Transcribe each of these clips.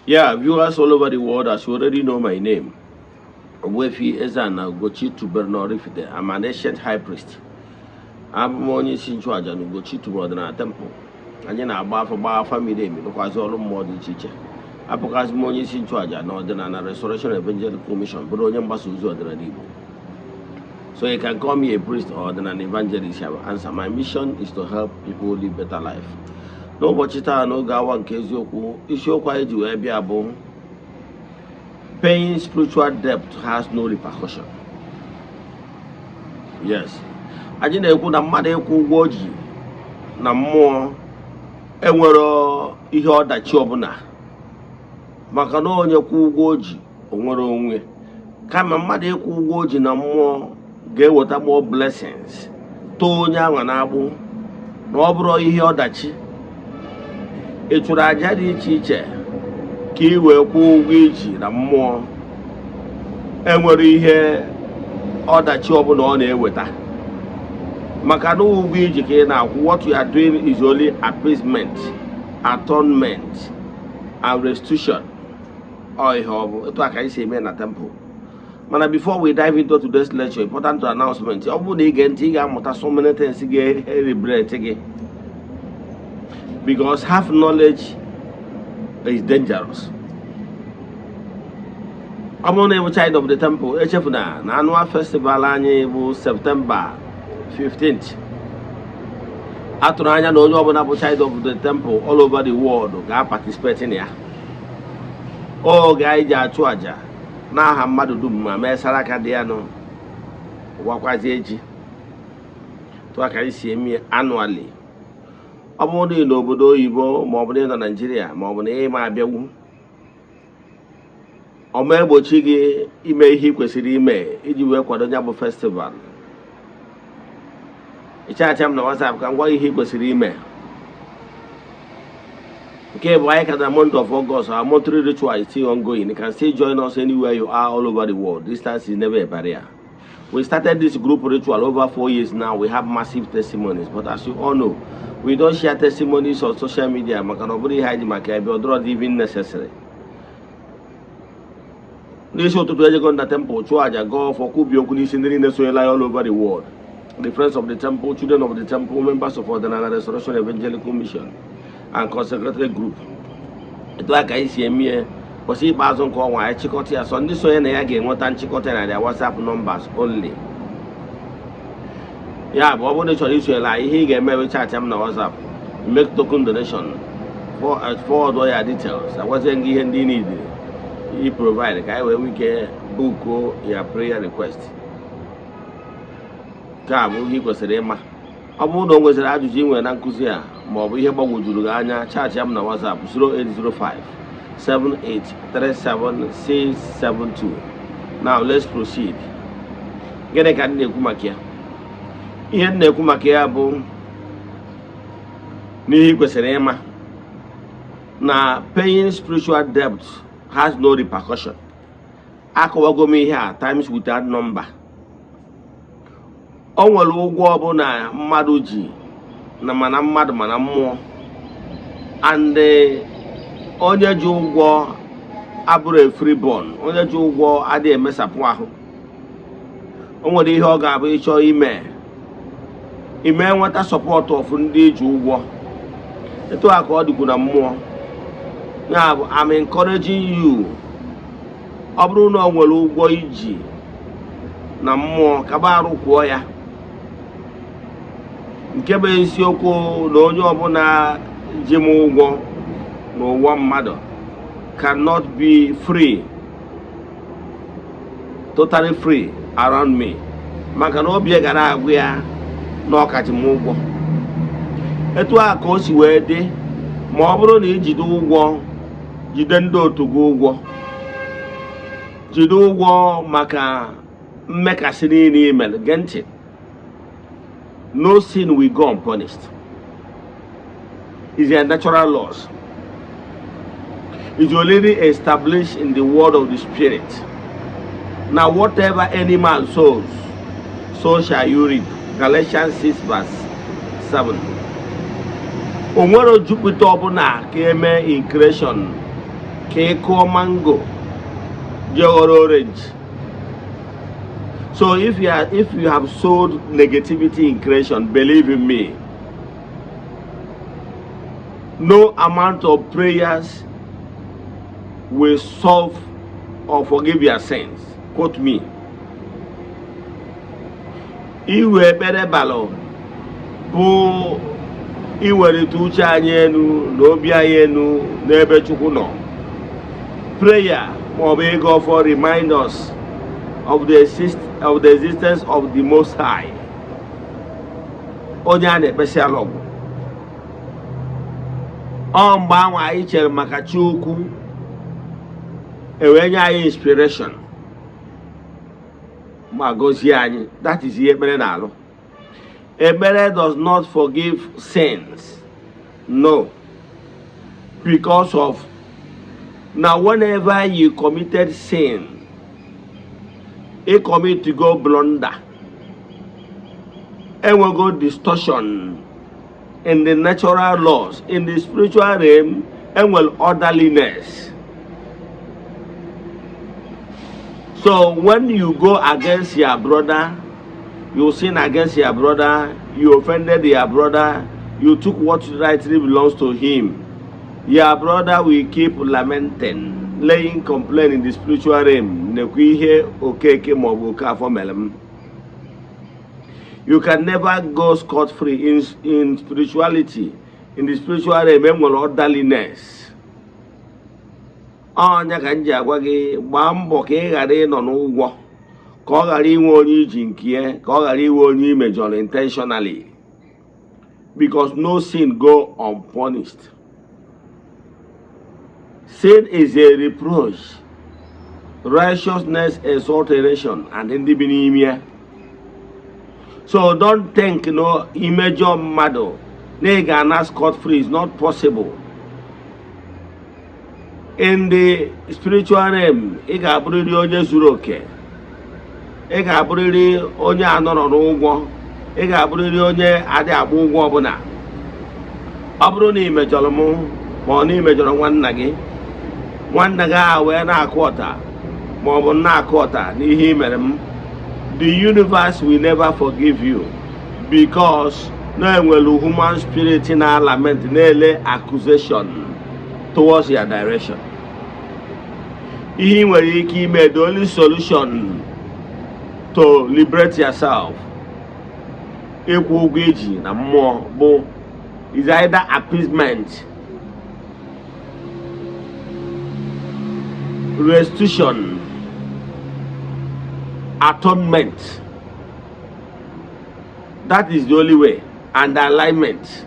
Yeah, viewers all over the world, as you already know my name, Ogbuefi Eze-Ana Ugochi tubelu n'Oraifite. I'm an ancient high priest. Abụ m onye isi nchụaja na Ugochi tubelu ọdịnala temple. Anyị na-agba afa, gbaa afa miri emi, rụkwazị ọrụ mmụọ dị iche iche. Abụkwazị m onye isi nchụaja na Ọdịnala Restoration Evangelical Mission, bụrụ onye mgbasa ozi ọdịnala Igbo. So you can call me a priest or an evangelist. I will answer. My mission is to help people live better life. N'ụbọchị taa, n'oge awa nke eziokwu, isiokwu anyị ji wee bịa bụ "Paying spiritual debt has no repercussion." Yes, anyị na-ekwu na mmadụ ịkwụ ụgwọ o ji na mmụọ enwero ihe ọdachi ọbụla, maka na onye kwụ ụgwọ o ji, o nwere onwe. Kama mmadụ ịkwụ ụgwọ o ji na mmụọ ga-eweta more blessings too onye ahụ na-agbụ, na ọ bụrụ ihe ọdachi. Ị chụrụ aja dị iche iche ka ị wee kwụọ ụgwọ iji na mmụọ, enwere ihe ọdachi ọbụla ọ na-eweta, maka na ụgwọ iji ka ị na-akwụ. What you are doing is only appeasement, atonement and restitution. Ọ ihe ọ bụ etu a ka anyị si eme na temple. Mana before we dive into today's lecture, important announcement. Ọ bụrụ na ị gee ntị, ị ga-amụta so many things ga-eliberate gị, because half knowledge is dangerous. Ọ bụrụ na ị bụ child of the temple, echefuna na annual festival anyị bụ September 15th. Atụrụ anya na onye ọbụla bụ child of the temple all over the world ga-participate na ya. Oge anyị ji achụ àjà n'aha mmadụ dum ma mee saraka dị ya nụ, gwakwazie ji tụọ ka anyị si eme annually. Ọ bụrụ na ị n'obodo oyibo, ma ọ bụ na ị nọ Naijiria, ma ọ bụ na ị ma abịagwu, ọ ma egbochi gị ime ihe ị kwesịrị ime iji wee kwado ya bụ festival. Ịchacha m na WhatsApp ka m gwa gị ihe ị kwesịrị ime. Nke bụ, anyị ka na month of August, our monthly ritual is still ongoing. You can still join us anywhere you are all over the world. Distance is never a barrier. We started this group ritual over 4 years now. We have massive testimonies, but as you all know, we don't share testimonies on social media, maka na ọ bụrụ ihe anyị ji maka ebe ọ dọrọ even necessary. N'isi ụtụtụ, ejego na temple chụọ aja, gọọ ọfọ, kwubi okwu n'isi ndị niile sonyela ya all over the world, the friends of the temple, children of the temple, members of Ọdịnala Restoration Evangelical Mission and consecrated group. Etu a ka anyị si eme ya. Ụbọchị ikpeazụ nke ọnwa, anyị chịkọta ya. Sọ ndị sonye na ya ga-enweta nchịkọta na their WhatsApp numbers only. Ya bụ, ọ bụrụ na ị chọrọ isonyere anyị, ihe ị ga-eme bụ chat m na WhatsApp, make token donation, forward ya details, agwazie gị ihe ndị ị need i provide ka anyị wee nwee ike book ya prayer request. Nke a bụ ihe ị kwesịrị ịma. Ọ bụrụ na o nweziri ajụjụ ị nwere na nkụzi a, ma ọ bụ ihe gbagwojuru gị anya, chat m na WhatsApp 0805 7837672. Now let's proceed. Gịnị ka m na-ekwu maka ya? Ihe m na-ekwu maka ya bụ n'ihe ị kwesịrị ịma na paying spiritual debt has no repercussion. Akọwago m ihe a times without number. O nwere ụgwọ ọbụla mmadụ ji na mana mmadụ mana mmụọ, and onye ji ụgwọ abụrụ a freeborn. Onye ji ụgwọ adịghị emesapụ ahụ. O nwere ihe ọ ga-abụ ịchọ ime ime, nweta support of ndị ji ụgwọ. Etu a ka ọ dịkwu na mmụọ. Ya bụ, I'm encouraging you, ọ bụrụ na ọ nwere ụgwọ iji na mmụọ, kaba arụ kwụọ ya. Nke bụ eziokwu na onye ọbụla ji m ụgwọ n'ụwa mmadụ cannot be free, totally free around me, maka na obi gara agwụ ya na ọkachi m ụgwọ. Etu a ka o si wee dị. Ma ọ bụrụ na ijide ụgwọ, jide ndị otu gị ụgwọ, jide ụgwọ maka mmekasị niile i mere, gee ntị, no sin will go unpunished. Is a natural laws, is already established in the world of the spirit. Now, whatever any man sows, so shall you reap. Galatians 6 verse 7. O nwere Jupiter ọbụla ka eme in creation. Ka ị kụọ mango jee ghọrọ orange. So if you have sowed negativity in creation, believe in me, no amount of prayers will solve or forgive your sins. Quote me. Iwe ekpere balụ bụ iwelite uche anyị elu na obi anyị elu n'ebe Chukwu nọ. Prayer maọbụ ịgọ ọfọ remind us of the existence of the Most High, onye a na-ekpesi ala ọgwụ. Ọ mgbe anwa anyị chere maka chi ukwu, ewee nye anyị inspiration ma gọzie anyị. That is ihe ekpere na-alụ. Ekpere does not forgive sins, no, because of na whenever you committed sin, ị commit go blunder, enwego distortion in the natural laws. In the spiritual realm, enwere orderliness. So when you go against your brother, you sin against your brother, you offended your brother, you took what rightly belongs to him, your brother will keep lamenting, laying complaint in the spiritual realm: "Nekwa ihe Okeke maọbụ Okafọ mere m." You can never go scot free in spirituality. In the spiritual realm, enwere orderliness. Ọnya ka m ji agwa gị, gbaa mbọ ka ị ghara ịnọ n'ụgwọ, ka ọ ghara inwe onye iji nke ya, ka ọ ghara inwe onye imejọrọ intentionally, because no sin go unpunished. Sin is a reproach, righteousness exalt a nation and ndị bi n'ime ya. So don't think no imejọ mmadụ na ị ga-ana scot free. Is not possible. In the spiritual realm, ị ga-abụrịrị onye zuru oke, ị ga-abụrịrị onye anọrọ n'ụgwọ, ị ga-abụrịrị onye adị agba ụgwọ ọbụla. Ọ bụrụ na ị mejọrọ m, ma ọ na ị mejọrọ nwanna gị, nwanna gị ahụ wee na-akụ ọta ma ọ bụ na-akụ ọta n'ihe ị mere m, the universe will never forgive you, because na enwere human spirit na lament, na-ele accusation towards your direction. Ihe ị nwere ike ime, the only solution to liberate yourself, ịkwụ ụgwọ iji na mmụọ, bụ is either appeasement, restitution, atonement. That is the only way, and alignment.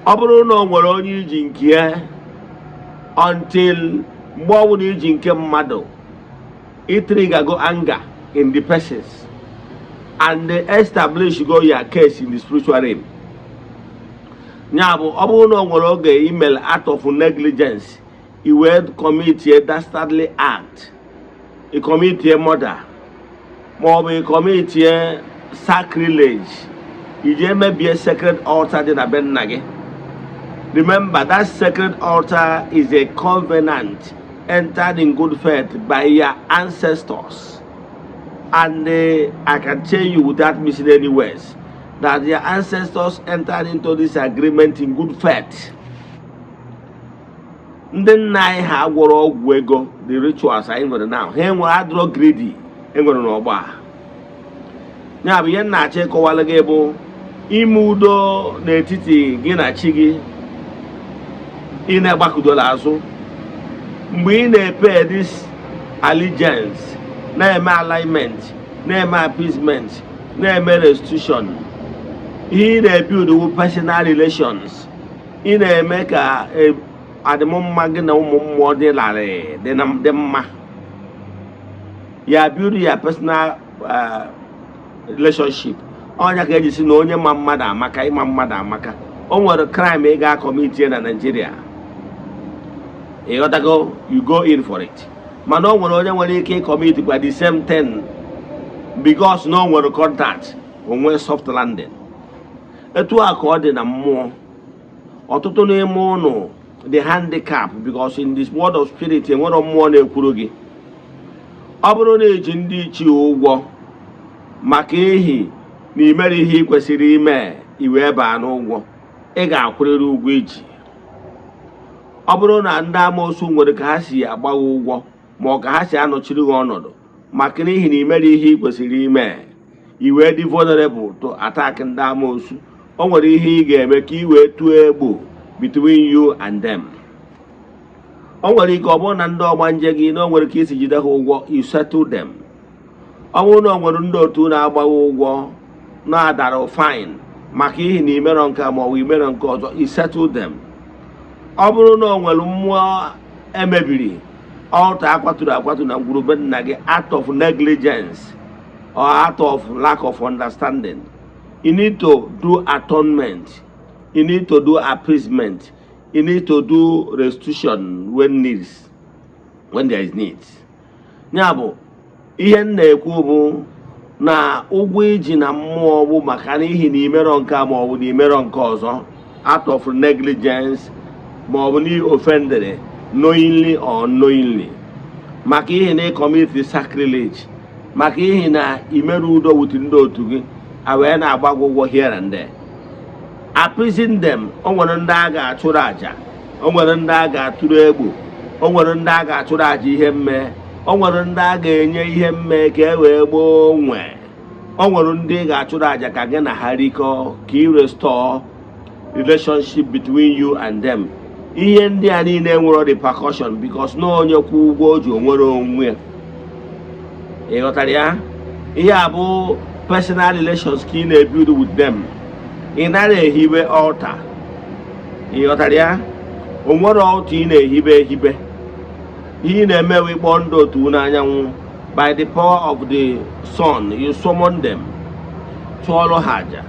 Ọ bụrụ na o nwere onye iji nke ya, until mgbe ọbụla iji nke mmadụ, itrigger anger in the persons and they establish go your case in the spiritual realm. Ya bụ, ọ bụrụ na o nwere oge email out of negligence i wee commit a dastardly act, i commit a murder ma ọ bụ i commit a sacrilege, iji emebie sacred altar dị na be nna gị. Remember that sacred altar is a covenant entered in good faith by your ancestors, and I can tell you without missing any words that your ancestors entered into this agreement in good faith. Ndị nna anyị ha gwọrọ ọgwụ ego, the rituals anyị nwere now, ha enwere adịrọ greedy enwere n'ọgbọ a. Ya bụ ihe m na-achọ ịkọwalụ gị bụ ime udo n'etiti gị na chi gị. Ị na-agbakụdola azụ mgbe ị na-epe this allegiance, na-eme alignment, na-eme appeasement, na-eme restitution, ihe ị na-ebuild wu personal relations. Ị na-eme ka adịmma gị na ụmụ mmụọ dị larịị, dị na dị mma. Ya build ya personal relationship. Ọnya ka eji si na onye ma mmadụ amaka. Ịma mmadụ amaka. O nwere crime ị ga-acommit na Nigeria, ịghọtago, you go in for it. Mana o nwere onye nwere ike ịcommit kwa the same thing, because na o nwere contact, o nwee soft landing. Etu a ka ọ dị na mmụọ. Ọtụtụ n'ime ụnụ The handicap, because in this world of spirit, enwere mmụọ na-ekwuru gị. Ọ bụrụ na eji ndị ichie ụgwọ maka ihi na imere ihe ị kwesịrị ime, i wee baa n'ụgwọ, ị ga-akwụrịrị ụgwọ iji. Ọ bụrụ na ndị amoosu nwere ka ha si agba gị ụgwọ, ma ọ ka ha si anọchiri gị ọnọdụ maka n'ihi na imere ihe ị kwesịrị ime, i wee dị vulnerable to attack ndị amoosu, o nwere ihe ị ga-eme ka ị wee tụọ egbo between you and them. O nwere ike ọ bụrụ na ndị ọgbanje gị na o nwere ka isi jide ha ụgwọ, you settle them. Ọ bụrụ na o nwere ndị otu na-agba gị ụgwọ na-adara fine maka ihi na imerọ nke a ma ọ bụ imerọ nke ọzọ, you settle them. Ọ bụrụ na o nwere mmụọ emebiri, altar akwaturu akwatu na ngwurube nna gị out of negligence or out of lack of understanding, you need to do atonement, you need to do appeasement, you need to do restitution when there is needs. Ya bụ ihe m na-ekwu bụ na ụgwọ iji na mmụọ bụ maka n'ihi na imerọ nke a ma ọ bụ na imerọ nke ọzọ out of negligence, ma ọ bụ na offended knowingly or unknowingly, maka ihe na commit sacrilege, maka ihi na imerụ udo with ndị otu gị, a wee na-agba gị ụgwọ here and there, appeasing them. O nwere ndị a ga-achụrụ àjà, o nwere ndị a ga-atụrụ egbo, o nwere ndị a ga-achụrụ àjà ihe mme, o nwere ndị a ga-enye ihe mme ka e wee gboo nwe, o nwere ndị ga-achụrụ àjà ka gị na ha rikọọ, ka ị restore relationship between you and them. Ihe ndị a niile nwere repercussion because na onye kwụ ụgwọ o ji onwere onwe ya. Ị ghọtara ya? Ihe a bụ personal relations ka ị na-ebuild with them. Ị nara ehibe altar. Ị ghọtara ya? O nwere altar ị na-ehibe ehibe. Ihe ị na-eme bụ ịkpọ ndị otu n'anyanwụ. By the power of the sun, you summon them, chụọrọ ha aja,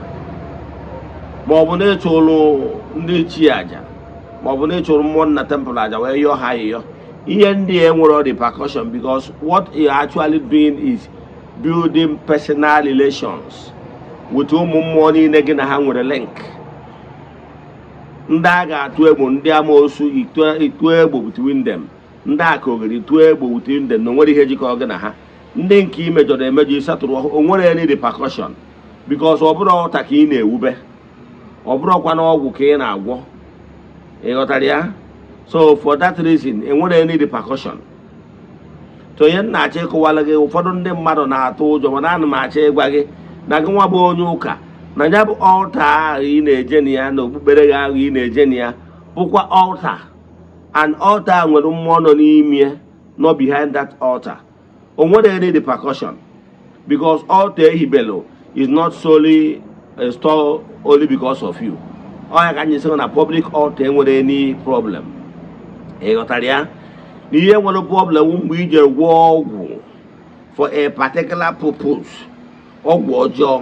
ma ọ bụ na ịchụrụ ndị ichie aja, ma ọ bụ na ịchụrụ mmụọ nna temple aja, wee yọọ ha ayịyọ. Ihe ndị a enwere repercussion because what you are actually doing is building personal relations with ụmụ mmụọ niile gị na ha nwere link. Ndị a ga-atụ egbo, ndị amoosu, ịtụ egbo between them, ndị aka oghere, ịtụ egbo between them, na onwere ihe jikọrọ gị na ha. Ndị nke ị mejọrọ emejọ, ịsatụrụ, onwere any repercussion because ọ bụrụ ọta ka ị na-ewube, ọ bụrụkwa na ọgwụ ka ị na-agwọ. Ị ghọtara ya? So for that reason, enwere any repercussion. So ihe m na-achọ ịkọwara gị, ụfọdụ ndị mmadụ na-atụ ụjọ, mana ana m achọ ịgwa gị na gị nwa bụ onye ụka, na ya bụ altar ahụ ị na-eje na ya, na okpukpere gị ahụ ị na-eje na ya bụkwa altar, and altar nwere mmụọ nọ n'ime, nọ behind that altar. O nwere any repercussion because altar ehibelu is not solely installed only because of you. Ọ ya ka anyị sị na public altar enwere any problem. Ị ghọtara ya? Na ihe nwere problem mgbe ije gwọọ ọgwụ for a particular purpose, ọgwụ ọjọọ,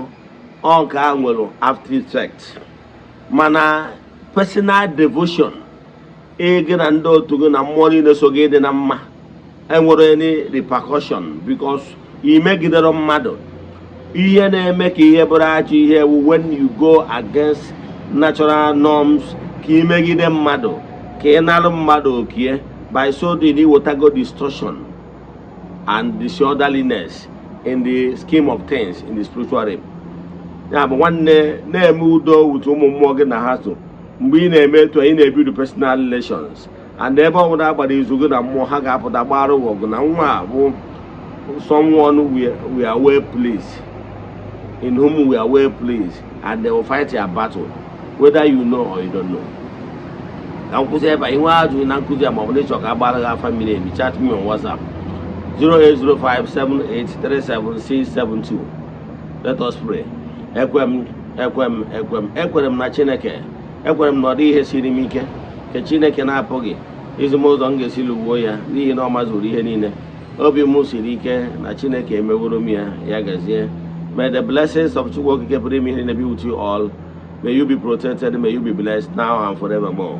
ọ nke a nwere after effect. Mana personal devotion gị na ndị otu gị na mmụọ niile so gị dị na mma enwere any repercussion because ị megidere mmadụ. Ihe na-eme ka ihe bụrụ ajọ ihe wu when you go against natural norms, ka ị megide mmadụ, ka ị nalụ mmadụ okie. By so doing, iwetago distortion and disorderliness in the scheme of things in the spiritual realm. Ya bụ, nwanne, na-eme udo with ụmụ mmụọ gị na ha so. Mgbe ị na-eme etu a, ị na-ebuild personal relations, and ebe ọ bụla agbara izu gị na mmụọ ha ga-apụta gbara ụwa ọgụ na nwa a bụ someone we are well pleased, in whom we are well pleased, and they will fight your battle whether you know or you don't know. Ka m kwụsị ebe a. Inwe ajụjụ na nkụzi a, ma ọ bụ na ịchọ ka a gbara gị afa miri emi, chat me on WhatsApp 08057837672. Let us pray. Ekwe m, ekwe m, ekwe m, ekwere m na Chineke. Ekwere m na ọ dị ihe siri m ike nke Chineke na-apụghị izi m ụzọ m ga-esi lụgbuo ya, n'ihi na ọ mazuru ihe niile. Obi m siri ike na Chineke emeworo m ya. Ya gazie. May the blessings of Chukwu Okike pụrụ ime ihe niile be with you all. May you be protected, may you be blessed now and forevermore.